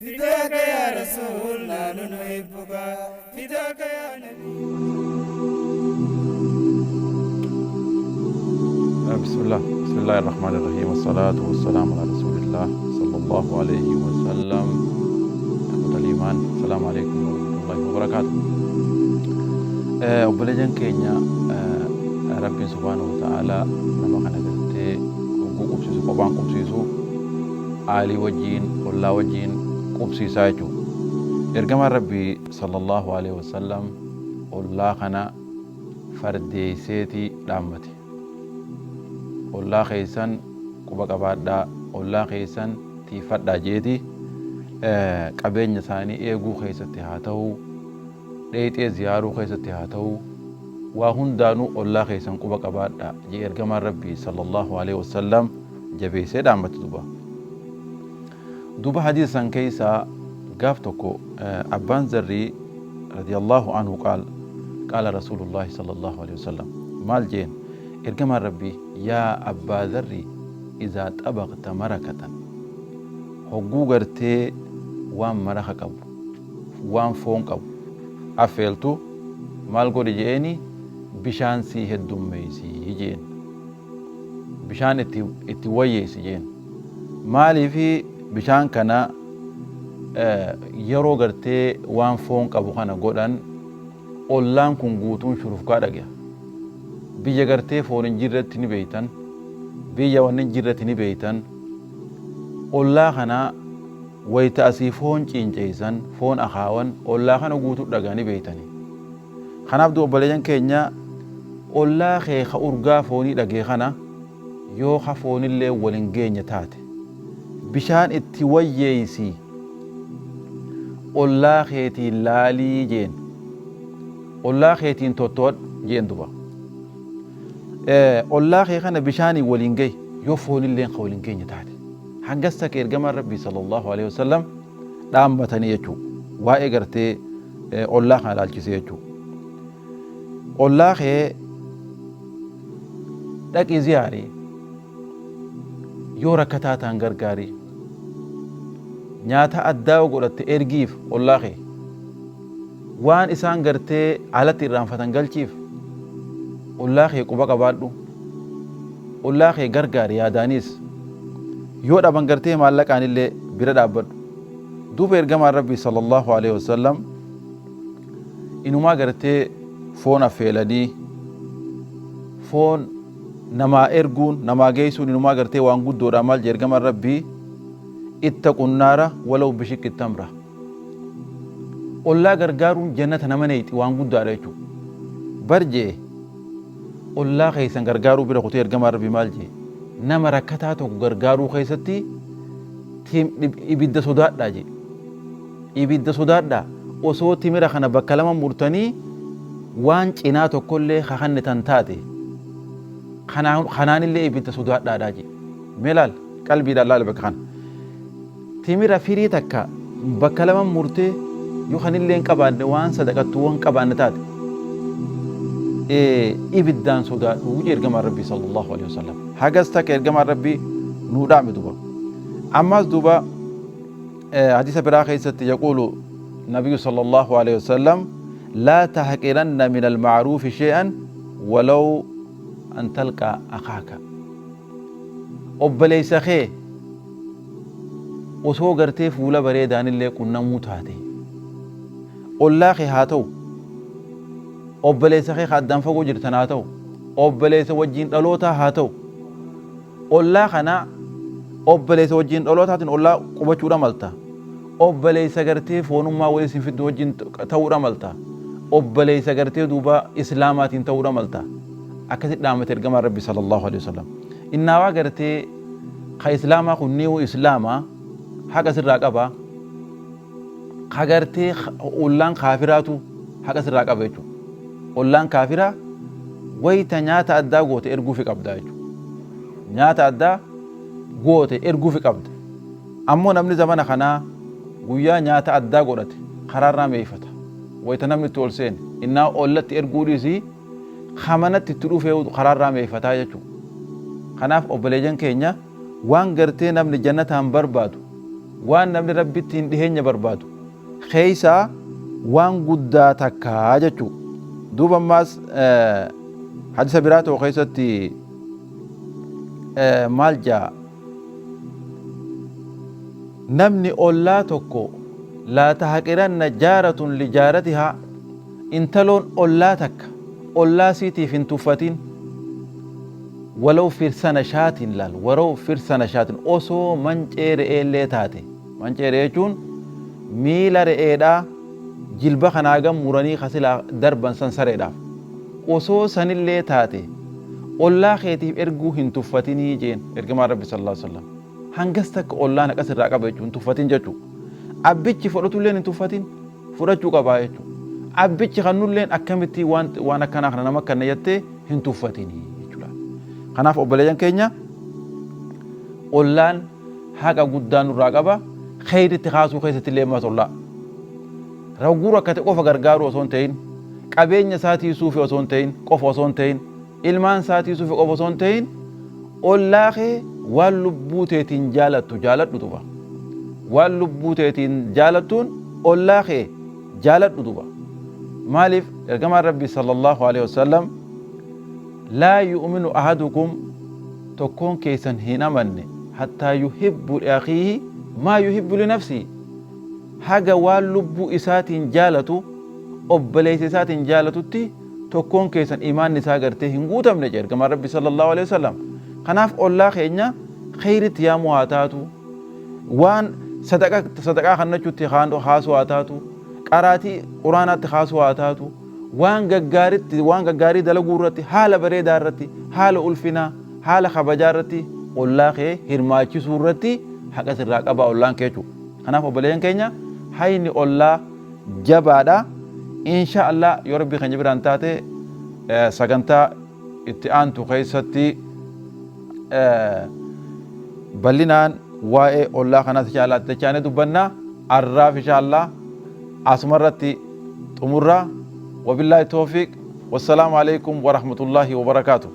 فداك يا رسول نحن نحبك فداك يا نبي. بسم الله، بسم الله الرحمن الرحيم، والصلاة والسلام على رسول الله صلى الله عليه وسلم. إخوة الإيمان، السلام عليكم ورحمة الله وبركاته. Obboleeyyan keenya, Rabbiin subhaanahu wa ta'aalaa nama kana gartee hogguu qubsiisu, kophaan qubsiisu, aalii wajjiin, ollaa wajjiin qubsiisaa jechuudha. Ergamaan Rabbii sallallahu alaihi wasallam ollaa kana fardeesseetii dhaammate. Ollaa keessan quba qabaadhaa, ollaa keessan tiifadhaa jeeti, qabeenya isaanii eeguu keessatti haa ta'u, dheexee ziyaaruu keessatti haa ta'u, waa hundaanuu ollaa keessan quba qabaadhaa jee ergamaan Rabbii sallallahu alaihi wasallam jabeessee dhaammate duba. Duuba hadiisa san keessaa gaaf tokko abbaan Zarrii radiyallahu anhu qaal qaala rasuulullaahi sallallahu alaihi wasallam, maal jeen ergamaan Rabbii? Yaa abbaa Zarrii, izaa xabaqta marakatan, hogguu gartee waan maraka qabu, waan foon qabu affeeltu, maal godhi je'eeni? Bishaan sii heddummeeysi jeen, bishaan itti wayyeessi jeen. Maaliifi bishaan kana yeroo gartee waan foon qabu kana godhan, ollaan kun guutuun shurufkaa dhagaya. Biyya gartee foon hin jirretti ni beeytan, biyya wanni hin jirretti ni beeytan. Ollaa kana wayta asii foon ciinceeysan, foon akaawan, ollaa kana guutuu dhagaa ni beeytani. Kanaaf du obboleeyyan keenya, ollaa kee ka urgaa foonii dhagee kana, yoo ka foonillee wal hin geenye taate, bishaan itti wayyeeysi, ollaa keetiin laalii jeen, ollaa keetiin totto'adhu jeen. Duba ollaa kee kana bishaanii waliin gahi, yoo foonilleen ka waliin geenye taate. Hangas takka ergamaan Rabbii sallallahu alaihi wasallam dhaammatanii jechuu, waa'ee gartee ollaa kana ilaalchisee jechuu. Ollaa kee dhaqii ziyaarii, yoo rakkataa ta'an gargaarii, nyaata addaa yoo godhatte ergiif, ollaa kee waan isaan gartee alatti irraanfatan galchiif. Ollaa kee quba qabaadhu, ollaa kee gargaari, yaadaanis yoo dhaban gartee maallaqaan illee bira dhaabbadhu. Duuba ergamaan Rabbii sallallahu alaihi wasallam inumaa gartee foon affeelanii foon namaa erguun, namaa geessuun inumaa gartee waan guddoodha. Maal jee ergamaan Rabbii? Ittaqu naara walaw bishiqqi tamra. Ollaa gargaaruun jannata nama neeyxi, waan guddaadha jechuudha. Bar jee, ollaa keessan gargaaruu bira kutee ergamaan Rabbii maal jee? Nama rakkataa tokko gargaaruu keessatti ibidda sodaadhaa jee, ibidda sodaadhaa. Osoo timira kana bakka lama murtanii waan cinaa tokkollee kakanne tan taate, kanaanillee ibidda sodaadhaadhaa jee. Mee laal, qalbiidhaan laal bakka kana. Timira firii takka bakka lama murtee yoo kanillee hin qabaanne, waan sadaqattu waan qabaanne taate, ibiddaan sodaadhu jee ergamaan Rabbii sallallahu alaihi wasallam. Hagas takka ergamaan Rabbii nuu dhaame. Duba ammas duuba hadiisa biraa keessatti yaquulu nabiyyu sallallahu alaihi wasallam: laa tahqiranna min alma'ruufi shay'an walaw an talqaa akaaka. Obboleessa kee osoo gartee fuula bareedaanillee qunnamuu taate, ollaa kee haa ta'u, obboleessa kee ka addaan fagoo jirtan haa ta'u, obboleessa wajjiin dhalootaa haa ta'u, ollaa kana obboleessa wajjiin dhalootaatiin ollaa qubachuudha malta, obboleessa gartee foonummaa walii isin fiddu wajjiin ta'uudha malta, obboleessa gartee duuba islaamaatiin ta'uudha malta. Akkasitti dhaamate ergamaan Rabbi sallallahu alaihi wasallam. Innaawaa gartee ka islaamaa kun ni'uu islaamaa haqa sirraa qaba, ka gartee ollaan kaafiraatu haqa sirraa qaba jechuudha. Ollaan kaafiraa wayita nyaata addaa goote erguufi qabda jechuudha. Nyaata addaa goote erguufi qabda. Ammoo namni zamana kanaa guyyaa nyaata addaa godhate karaarraa meeyfata. Wayita namni itti ol seene innaa ollatti erguu dhiisii, kamanatti itti dhufee karaarraa meeyfataa jechuudha. Kanaaf obboleeyyan keenya, waan gartee namni jannataan barbaadu Waan namni Rabbittiin dhiheenya barbaadu keeysaa waan guddaa takka jechuu. Duuba ammaas hadisa biraa tokko keessatti maal jaa? Namni ollaa tokko, laa tahqiranna jaaratun lijaaratihaa, intaloon ollaa takka ollaa siitiif hin tuffatin, walaw firsana shaatin, laal, walaw firsana shaatin, osoo mancee re'eellee taate. Mancee re'ee jechuun miila re'eedhaa jilba kanaa gam muranii ka silaa darban san sareedhaaf. Osoo sanillee taate ollaa keetiif erguu hin tuffatinii jeen ergamaan Rabbi sallallahu alaihi wasallam. Hangas takka ollaan haqa sirraa qaba jechuun hin tuffatin jechuu. Abbichi fudhatulleen hin tuffatin, fudhachuu qabaa jechuu. Abbichi kannulleen akkamitti waan akkanaa kana nama kanna jettee hin tuffatinii jechuudha. Kanaaf obboleeyyan keenya, ollaan haqa guddaa nurraa qaba. Kheyritti kaasuu keessatti illee ammas ollaa. Ragguu rakkate qofa gargaaruu osoo hin ta'in, qabeenya isaa tiisuufi osoo hin ta'in qofa osoo hin ta'in, ilmaan isaa tiisuufi qofa osoo hin ta'in, ollaa kee waan lubbuu teetiin jaalattu jaaladhu duba. Waan lubbuu teetiin jaalattuun ollaa kee jaaladhu duba. Maaliif ergamaan Rabbii sallallahu alaihi wasallam, laa yu'minu ahadukum, tokkoon keessan hin amanne, hattaa yuhibbu li akhiihi maa yuhibbu li nafsihi, haga waan lubbuu isaatiin jaalatu obboleessa isaatiin jaalatutti tokkoon keessan imaanni isaa gartee hin guutamne jedhe ergamaan Rabbi sallallahu alaihi wasallam. Kanaaf ollaa keenya kheyritti yaamuu haa taatu, waan sadaqaa kannachuutti kaasuu haa taatu, qaraatii quraanaatti kaasuu haa taatu, waan gaggaaritti, waan gaggaarii dalaguu irratti, haala bareedaa irratti, haala ulfinaa, haala kabajaa irratti ollaa kee hirmaachisuu irratti haqa sirraa qabaa ollaan kee jechuudha. Kanaaf obboleeyyan keenya, hayni ollaa jabaadha. Insha Allah yoo Rabbii keenya biraan taate sagantaa itti aantu keessatti bal'inaan waa'ee ollaa kanaas insha Allah dachaanee dubbanna. Arraaf insha Allah asuma irratti xumurra. Wabillaahi toofiq. Wassalaamu alaikum warahmatullaahi wabarakaatuh.